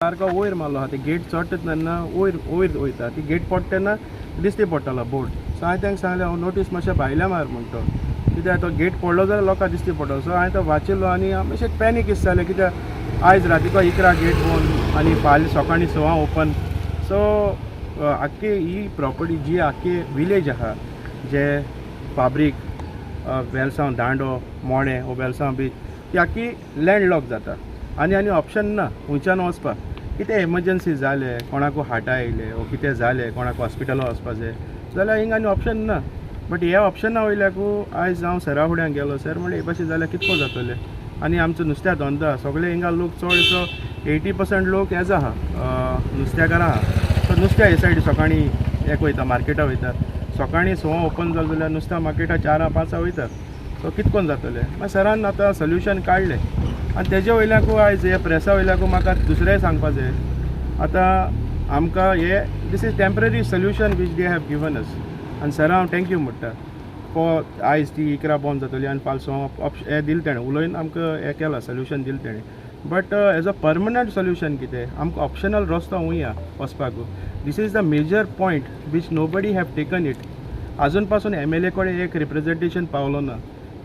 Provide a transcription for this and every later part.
सारको वयर मारलो आहा, ते गेट चडटा तेन्ना वयर वयर वयता, ती गेट पडटा तेन्ना दिसती पडटलो बोर्ड. सो हांवें तांकां सांगलें हांव नोटीस मातशें भायल्या मार म्हणटा, कित्याक तो गेट पडलो जाल्यार लोकांक दिसती पडटलो. सो हांवें तो वाचिल्लो आनी मातशें पॅनीक कितें जालें, कित्याक आयज रातीको 11 गेट बंद आनी फाल्यां सकाळीं 6 ओपन. सो आख्खी ही प्रॉपर्टी जी आख्खी विलेज आहा, जे फाब्रीक वेलसांव दांडो मोणें वो वेलसांव बीच, ती आख्खी लँड लॉक जाता आनी आनी ऑप्शन ना खंयच्यान वचपाक. कितें एमर्जन्सी जालें, कोणाकू हार्टा येयलें वो कितें जालें, कोणाक हॉस्पिटलान वचपा जाय जाल्यार हिंगा आनी ऑप्शन ना. बट ह्या ऑप्शना वयल्याकू आयज हांव सरा फुड्यान गेलो, सर म्हणलें हे भाशेन जाल्यार कितको जातलें आनी आमचो नुस्त्या धंदो आहा, सगळे हिंगा लोक चडसो 80% लोक हेजो आहा, नुस्त्याकारां आहा. सो नुस्त्या हे सायड सकाळीं एक वयता मार्केटा वयता, सकाळीं 6 ओपन जालें जाल्यार नुस्त्या मार्केटा 4 5 वयता. सो कितकोन जातलें. मागीर सरान आतां सोल्युशन काडलें आनी तेजे वयल्याकू आयज हे प्रेसा वयल्याकू म्हाका दुसरेंय सांगपा जाय. आतां आमकां हे this is temporary solution which they have given us आनी सरा हांव thank you म्हणटा फॉर आयज ती 11 बंद जातली आनी फाल्यां 6 हें दिलें तेणें उलोवन आमकां हें केलां सोल्युशन दिलें तेणें. But as a permanent solution कितें आमकां ऑप्शनल रस्तो वया वचपाक. This is the major point which nobody have taken it. आजून पासून MLA कडेन एक रिप्रेजेंटेशन पावलो ना.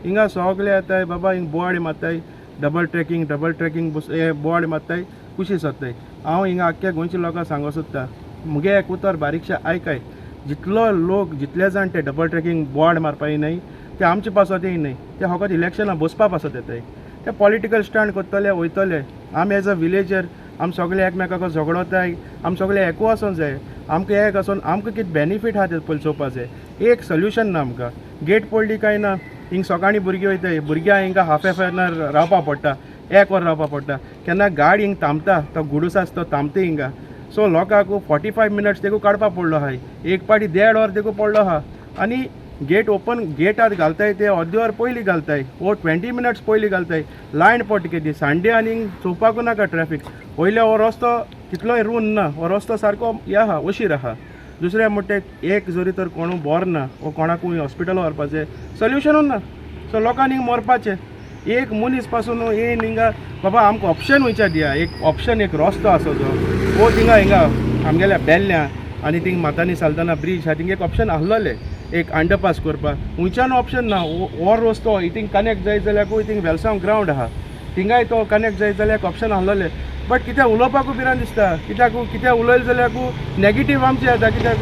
हिंगा सगळे येताय बाबा, हिंग बोवाड मारताय, डबल ट्रॅकिंग डबल ट्रॅकिंग हे बोवाड मारताय, कुशी सोदताय. हांव हिंगा आख्ख्या गोंयच्या लोकांक सांगो सोदता, मुगे एक उतर बारीकशें आयकाय, जितलो लोक जितले जाण ते डबल ट्रॅकिंग बोवाड मारपाय न्हय ते आमचे पासतय न्हय, ते फकत इलेक्शनाक बसपा पासत येताय, ते पॉलिटिकल स्टंट करतले वयतले. आमी एज अ विलेजर आमी सगळे एकमेकाक झगडोताय, आमी सगळे एकू आसूंक जाय, आमकां एक आसून आमकां कितें बेनिफीट आहा तें पयलीं चोवपा जाय. एक सोल्युशन ना आमकां. गेट पडली काय ना हिंग सकाळीं भुरगीं वयताय, भुरग्यांक हिंगा हाफ एफ एनार रावपा पडटा, एक वर रावपा पडटा, केन्ना गाडी हिंग थांबता, तो गुडूस आसा तो थांबता हिंगा. सो लोकांक 45 मिनट्स देखून काडपा पडलो आहा, एक पाटी 1.5 वर देखून पडलो आहा. आनी गेट ओपन गेटार घालताय ते अर्दे वर पयलीं घालताय वो 20 मिनट्स पयलीं घालताय. लायन पडटा कितें सांडे आनी चोवपाकू नाका ट्रॅफीक. वयल्या हो रस्तो तितलोय रूंद ना, हो रस्तो सारको हे आहा, अशीर आहा. दुसरें म्हणटा एक जरी तर कोणू बरो ना वो कोणाकूय हॉस्पिटलान व्हरपाचें सोल्युशनूच ना. सो लोकांनी हिंग मरपाचें. एक मनीस पासून येयन हिंगा बाबा आमकां ऑप्शन वयच्या दिया, एक ऑप्शन एक रस्तो आसा जो वो थिंगा हिंगा आमगेल्या बेल्ल्या आनी थिंग मातानी सालताना ब्रीज आहा, थिंग एक ऑप्शन आसलेलें एक अंडरपास करपाक, खंयच्यान ऑप्शन ना. हो रस्तो थिंग कनेक्ट जायत जाल्यार थिंग वेलसांव ग्रावंड आहा, थिंगाय तो कनेक्ट जायत जाल्यार एक ऑप्शन आसलेलें. बट कितें उलोवपाकूय भिरांत दिसता, कित्याक कितें उलयलें जाल्यार नेगेटीव आमचें येता. कित्याक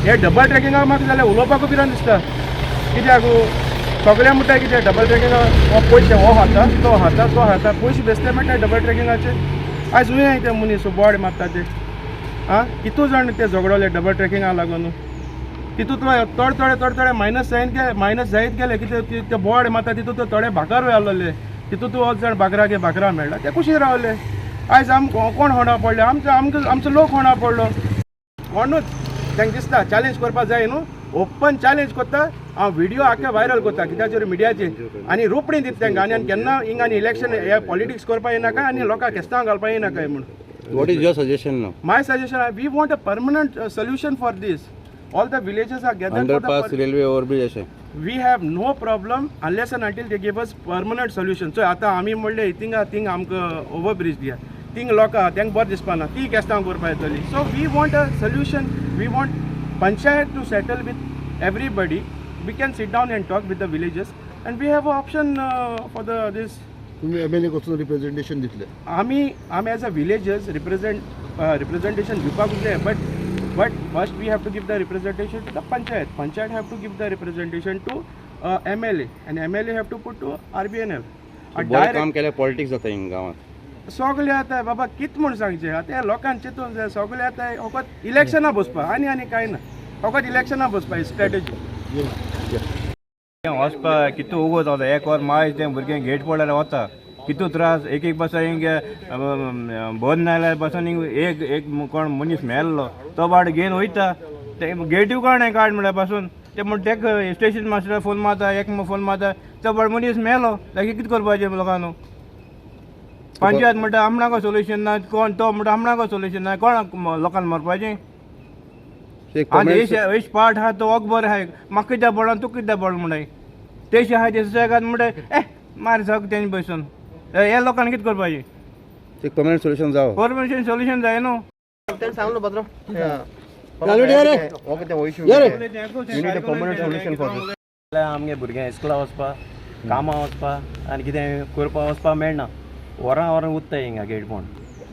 हे डबल ट्रॅकिंगाक म्हाका जाल्यार उलोवपाकूय भिरांत दिसता, कित्याक सगळे म्हणटा कितें डबल ट्रॅकिंगाक हो पयशे हो खाता तो खाता तो खाता पयशे बेसले म्हणटा डबल ट्रॅकिंगाचे. आयज हुंय ते मनीस बोवाड मारता ते आं, कितू जाण ते झगडले डबल ट्रॅकिंगाक लागून. तितूंतलो थोडे थोडे थोडे थोडे मायनस जायत गेले, मायनस जायत गेले, कितें ते बोवाड मारता तितूंत थोडे भाकारूय आसलेले, तितूंत वच जाण भाकराक भाकरा मेळ्ळा ते कुशीन रावले. आयज आमकां कोण होणा पडले, आमचो आमकां आमचो लोक होणा पडलो. कोणूच तांकां दिसता चॅलेंज करपा जाय न्हू, ओपन चॅलेंज करता. हांव व्हिडिओ आख्खे व्हायरल करता कित्याचेर मिडियाचेर आनी रोपणी दिता तांकां. आनी केन्ना हिंगा आनी इलेक्शन हे पॉलिटिक्स करपा येनाका आनी लोकांक केस्तांव घालपा येनाका म्हूण. What is your suggestion now? My suggestion, we want a permanent solution for this. All the villages are gathered for the underpass, railway overbridge अशें? We have no problem unless and until they give us permanent solution. So आतां आमी म्हणलें थिंगा thing आमकां overbridge दिया, thing लोकां तांकां बरें दिसपाना, ती केस्तांव करपा येतली. So we want a solution, we want panchayat to settle with everybody. We can sit down and talk with the villagers and we have a option for the this. तुम्ही MLA वचून representation दितले? आमी आमी as a villagers representation दिवपाक जाय, but first we have to give the representation to the panchayat, panchayat have to give the representation to MLA and MLA have to put to RBNL. बरें काम केल्यार politics जाता हिंग गांवांत. सगळे आतां बाबा कित म्हूण सांगचें, आतां ह्या लोकांक चिंतून जाय. सगळे आतां फकत इलेक्शनां बसपा आनी आनी कांय ना, फकत इलेक्शनां बसपा स्ट्रेटजी. वचपा कितू उगो जाता, एक वर मायज तें भुरगें गेट पडल्यार वता, कितू त्रास. एक एक पासून हिंग बंद नाल्यार पासून हिंग एक एक कोण मनीस मेल्लो तो बाड घेवन वयता, ते गेटूय काण काड म्हळ्यार पासून ते म्हण तेका स्टेशन मास्टर फोन मारता, एक फोन मारता, तो बाड मनीस मेलो ताका कितें करपाचें लोकांक. पंचायत म्हणटा आमणाको सोल्युशन ना, कोण तो म्हणटा आमणाको सोल्युशन ना, कोण लोकांक मरपाचें. आनी एश पार्ट आहा तो अकबर आहा, म्हाका कित्याक पडोन तुका कित्याक पडलो म्हणटाय, तेशे आहा ते सुसेगाद म्हणटा ए मार सगळें तेंचे बसून हे लोकांनी कितें करपाचें. एक परमनंट सोल्युशन जावं. परमनंट सोल्युशन जाय न्हू. आमगे भुरग्यांक इस्कुला वचपा, कामां वचपा आनी कितें करपा वचपा मेळना. वरां वरां उत्ताय हिंगा गेट पोवन.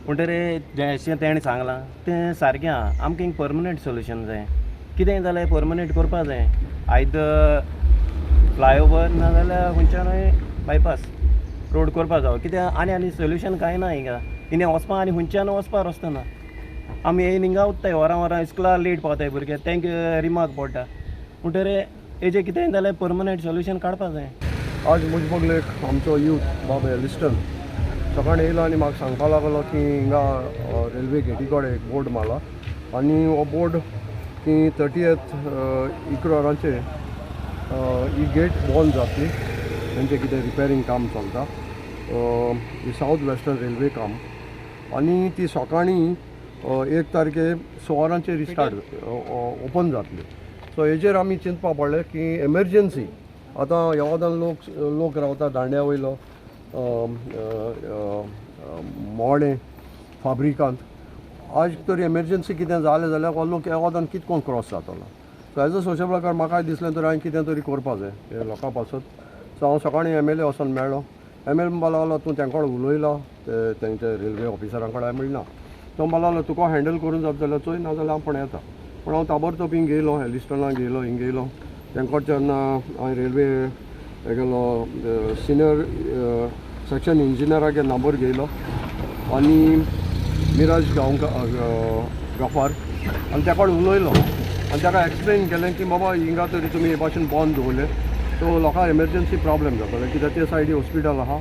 म्हणटरी जें तेणें सांगलां तें सारकें आहा. आमकां हिंग परमनंट सोल्युशन जाय. कितें जाल्यार परमनंट करपा जाय, आयदर फ्लायओवर नाजाल्यार खंयच्यानूय बायपास रोड करपा जावो. कित्याक आनी आनी सोल्युशन कांय ना हिंगा. हिंगा वचपा आनी खंयच्यान वचपा रस्तो ना. आमी येयन हिंगा उत्ताय वरां वरां, इस्कुला लेट पावताय भुरगे, तेंकां रिमार्क पडटा. म्हणटरी हेजें कितेंय जाल्यार परमनंट सोल्युशन काडपा जाय. आज मुजबगलेक आमचो यूथ बाब एलिस्टन सकाळीं येयलो आनी म्हाका सांगपा लागलो की हिंगा रेल्वे गेटी कडेन एक बोर्ड मारला आनी हो बोर्ड की 30th 11 वरांचेर ही गेट बंद जातली, तेंचें कितें रिपेरींग काम चलता, ही सावथ वेस्टर्न रेल्वे काम. आनी ती सकाळीं 1 तारखे 6 वरांचेर रिस्टार्ट ओपन जातली. सो हेजेर आमी चिंतपा पडलें की एमर्जन्सी आतां येवादान लोक लोक रावता दांड्या वयलो, मोडें, फाब्रिकांत. आज तर एमर्जन्सी कितें जालें जाल्यार हो लोक येवादान कितें करून क्रॉस जातलो. So as a social worker म्हाकाय दिसलें तर हांवें कितें तरी करपा जाय हे लोकां पासत. सो हांव सकाळीं एम एल ए वचोन मेळ्ळो. एम एल म्हणपा लागलो तूं तेंचे कडेन उलयला, ते तेंच्या रेल्वे ऑफिसरां कडेन? हांवें म्हणलें ना. तो म्हणपा लागलो तुका हँडल करूंक जाता जाल्यार चोय, नाजाल्यार हांव पण येता. पूण हांव ताबडतोब हिंग येयलो, एलिस्टना घेयलो, हिंग येयलो. तेंकडच्यान हांवें रेल्वे हेगेलो सिनियर सेक्शन इंजिनियरागे नंबर घेयलो आनी मिराज गांवकार गफार, आनी तेका उलयलो आनी ताका एक्सप्लेन केलें की बाबा हिंगा तरी तुमी हे भाशेन बंद दवरलें सो लोकांक एमर्जन्सी प्रॉब्लेम जातले, कित्याक ते सायडी हॉस्पिटल आहा,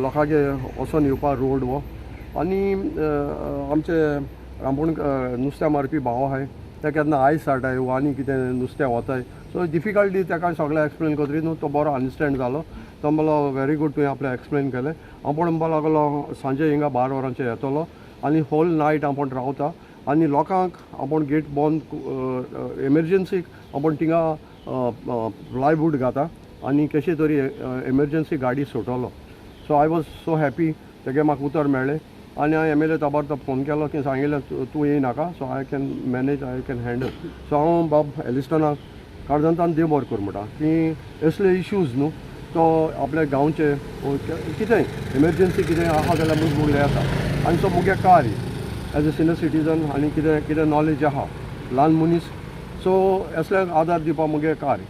लोकांगे वचोन येवपा रोड हो. आनी आमचे रांपोण नुस्तें मारपी भाव आहाय, ते केन्ना आयस हाडटाय वा आनी कितें नुस्तें वताय. सो डिफिकल्टी ताका सगळें एक्सप्लेन करतरी न्हू तो बरो अंडरस्टँड जालो. तो म्हणलो व्हेरी गूड, तुवें आपलें एक्सप्लेन केलें. हांव पण म्हणपा लागलो सांजे हिंगा 12 वरांचेर येतलो आनी होल नायट आपूण रावता आनी लोकांक आपूण गेट बंद एमर्जन्सीक आपूण थिंगा प्लायवूड घाता आनी कशी तरी एमर्जन्सी गाडी सोडटलो. So I was so happy तेगे म्हाका उतर मेळ्ळें आनी हांवें एम एल ए ताबडतोब फोन केलो की सांगिल्लें तूं येयनाका, so I can manage, I can handle. So हांव बाब एलिस्टनाक काळजांतल्यान देव बरें करूं म्हणटा की असले इश्यूज न्हू तो आपल्या गांवचे कितेंय एमर्जन्सी कितें आहा जाल्यार मुजमुगले येता. आनी सो मुगे कार्य एज अ सिनियर सिटीजन आनी कितें कितें नॉलेज आहा ल्हान मनीस, सो असल्यांक आदार दिवपा मुगे कार्य.